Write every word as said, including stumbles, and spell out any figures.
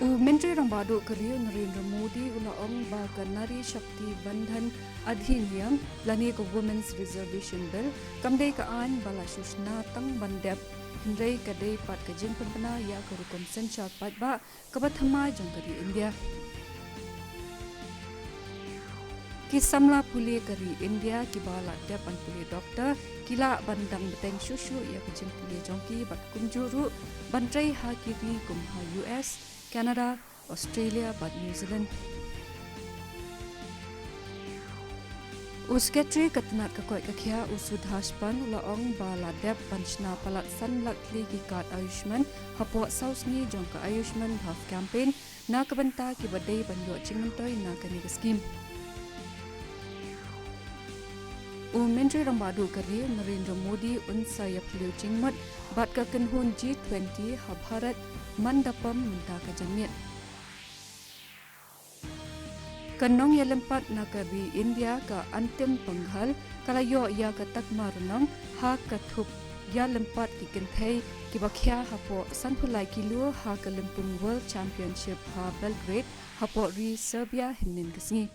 U Myntri Rangbah Duh ka ri u Narendra Modi u la ong ba ka Nari Shakti Vandhan Adhiniyam lane ka Women's Reservation Bill kam dei ka aiñ ba la shu shna tang ban dep, hynrei ka dei pat ka jingpynbna ïa ka rukom synshar paidbah kaba thymmai jong ka ri India. Ki samla pule ka ri India kiba la dep ban pule doktor ki lah ban dang bteng shuh shuh ïa ka jingpule jong ki bad kumjuh ruh ban trei ha ki ri kum ha U S, Canada, Australia bad New Zealand. U Secretary ka tnat ka koit ka khiah u Sudhash Pant u la ong ba la dep ban shna palat san lak tylli ki card Ayushman hapoh saw sngi jong ka Ayushman Bhava Campaign na ka bynta kiba dei ban ïoh jingmyntoi na kane ka skhim. U Myntri Rangbah Duh ka ri u Narendra Modi un sa ïaphylliew jingmut bad ka kynhun G twenty ha Bharat Mandapam mynta ka janmiet. Ka nongïalympat na ka ri India ka Antim Panghal ka la ïoh ïa ka takma rnong ha ka thup ïalympat ki kynthei kiba khia hapoh sanphew lai kilo ha ka lympung World Championship ha Belgrade hapoh ri Serbia hynnin ka sngi.